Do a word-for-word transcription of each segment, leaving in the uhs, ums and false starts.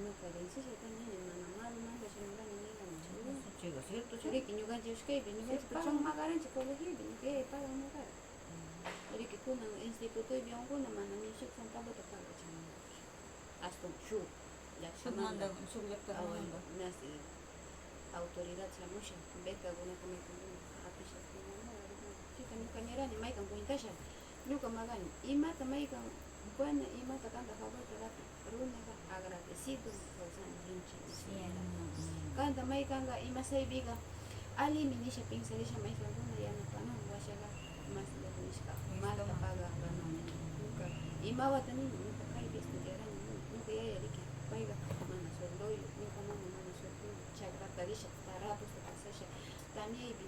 Ñuqa riqsishata nini, mana malomanta shinurani nini. Chayqa cierto, chay. Riki, ñuqanchik ishkaypi, ñuqanchik pagan maqaranchik colegiopi, ñuqa yaya pagan maqara. Riki, kunan institutopi hamuqkuna mana ni shuk centavota pagachanmanchu. Astawan shuk llaqtamanta, shuk llaqtamanta, awa, nasi autoridad shamusha, becakunata maykunkunata hapisha, chayta ñuqa nirani, maykan cuentasha, ñuqa maqani, imata maykan, bueno, imata kanta favorta rati, runaqa agradecido kawsani rinchik. Kanta maykanqa ima saypiqa, allimi nisha, pensarisha maykankuna yanapanan, washaqa mas lejos nisqa, malta paga ganan. Ñuqa ima wata nini, ñuqa kaypi estudiarani nini, ñuqa yaya riki, payqa mana sueldoyu, ñuqa mama mana sueldoyu, chakrata risha, tarapuspa pasasha, tamyaypi,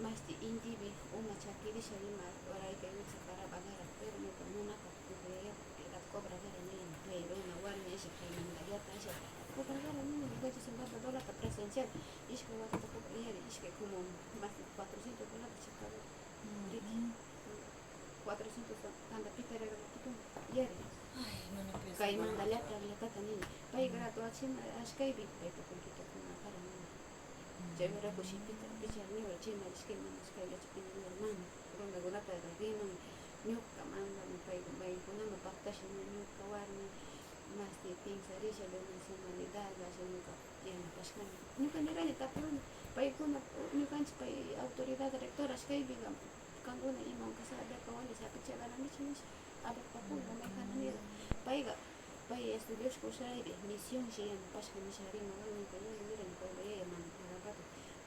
masti intipi uma chakirisha ima, warayka yutsa para pagara, pero ñuqa munaka, ñuqa yayata piedad cobra vera nini, pay runa warmi asha, paymanta yata asha, cobra vera nini, ñuqanchik cincuenta dólarta presencial, ishkay watata cobra, yari, ishkay como más de cuatrocientos dólarta chakara. Riki. Cuatrocientos tanta pita regalatupun, yari. Ay, mana piensas. Kaymanta llata, llatata nini. Pay graduachina ashkaypi, paypa puntutakuna para nini. Chayraku shipita, pichar niwa, chayman ishkay mana ashkayllachu pini niwa, mana. Runakunata riman, ñuqa mandami, pay, paykunaman pactashani, ñuqa warmi, masti pensarisha de nacionalidad, asha ñuqa yanapashkani. Ñuqa nirani, tapurani, paykuna, ñuqanchik pay autoridad rectora ashkaypiqa, kankuna imawan kasqa beca wali sapichagarankichik nisha, a ver, papunku, mayjana nira. Payqa, pay estudios kusharaypi, misionshi yanapashka nisha riman, ñuqa yaya nirani, paypa yaya mana tarapata,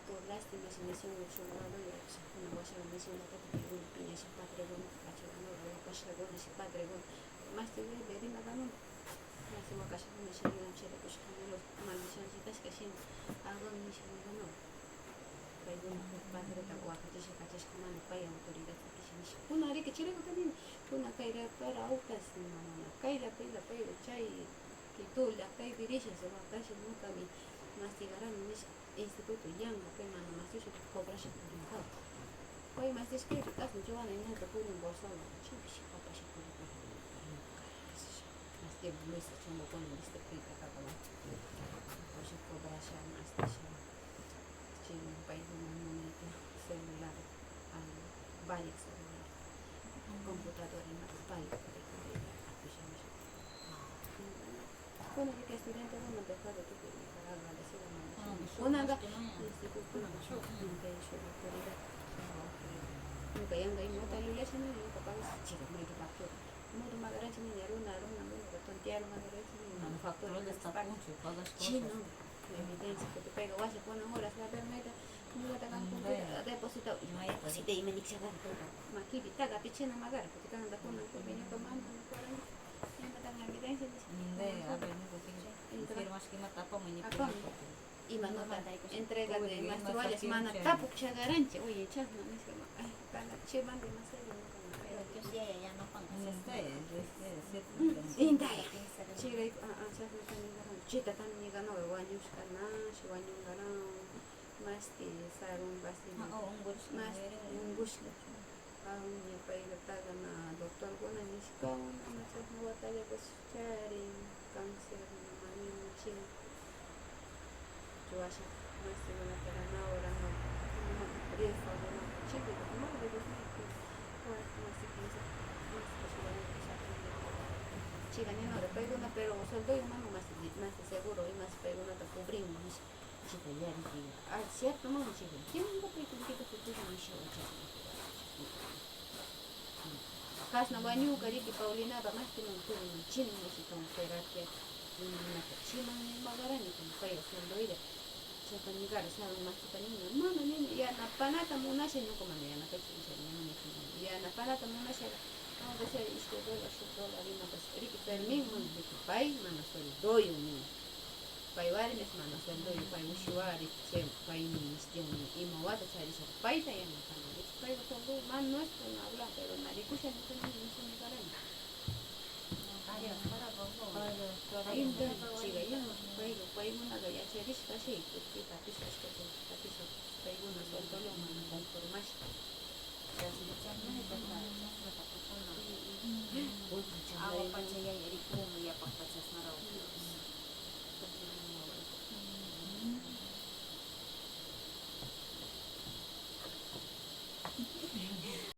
por lástima, si misión shuk lado, ya, shakuna washaqa misionllata, paykuna piñasha padrekuna, pachakunaqa, wapashkakuna, shi padrekuna, masti yuyaypi rimakanman. Masi wakashakuna shaywan chirakushkuna, maldición chitashka shina, Aarón nishkakuna. Paykuna huk padreta wakachisha kachashkamanta pay autoridad katisha nisha. Kuna riki chirakuta nini, kuna kay rectora Aucas, mana, kay rectora, pay chay Quito llaktaypi risha, si wakasha ñukami masti garani nisha. Instituto yanqa, pay mana mastishata cobrasha purin kawan. Pay mastishkaypi kasna chuwana imata purin bolsonman, chaypi shipapasha purin kawan. Masti Luisa chunqukuna mistipuyta kakaman. Bolsa cobrasha, mastisha. Chaymi paykuna munayta celular, ah, vaya celular, computadora imata vaya paykuna apisha nisha. Kunanqa estudiantekuna dejado tukuy, agradecida mana. Kunanqa instituto, ñuqa yanqa imata llullashani, ñuqa pagas chira mayta factura. Mudu maqaranchik niña, runa, runa, runa, tontear maqaranchik niña, mana factura, chino, evidencia, kuti payqa washa kunan horas, la ver mayta, ñuqata qankunata deposita, deposita ima nikshaqari, makipi taqa pichina maqara, kuti kananta kunan convenioka mana, mana kuaran. Imataq evidencia nisha? Nindaya, a ver, ninku, entonces, firmashka imata apamuy, ni apamuy. Imanota entrega de más iguales mana tapuk chagaranchi, oye, chasna, nisha, ay, kana, chimanta imasayri, no, no, no. Pero Dios ya, ya, ya no pongas. Nindaya, Dios ya, ya, cierto. Nindaya. Chiray, ah, ah, chasna también garan. Chita también garan, wañushka, nash, wañungaran. Masti sarun, masti, ah, oh, ungushka, masti ungushka. Aw, ña payqa tagana doctorkuna nishkawan, ama chasna watallapas charin, cáncer, mana mañanchin, chuwasha. Masikunata ranao, ranao, ima, rifa, ima, chiki, ima, de dos mil quince, cuarto, masi quince, masi, chiqa ninora, paykuna, pero sueldoyumanmi masi, masi seguro, imas paykunata cubrinman, nisha. Chita yari, chiqa. Ah, cierto, mama, chiqa. Tiempo paykunata cubrinman, nisha, kasna wañuka riki Paulinapa maqtiman turin chinin wasitawan terapia, imanata chiman maqaraña, como payqa sueldoylla. Chayta ñuqara saran maqtita nina, mana nina, yanapanata munasha, ñuqamanta yanapaychik, nisha, nina, nina. Yanapanata munasha, aunque sea ishkay dólar, shuk dólar, imapas riki Ferminman, riki pay mana sueldoyuq, nina. Pay warmis mana sueldoyuq, pay ushuwari, chay paymi nishan, ima wata charisha, payta yanapana, riki, payqa sueldoyuq, mana nuestro no habla, pero na rikusha, nisha, nina, nisha, ñuqaraña. Inti, chiqa, ya, pay, paykunaqa yacharishqa, chay, porque tapish, ashka, tapish, paykuna sueldowan mana conformashqa. Chasna, chasna,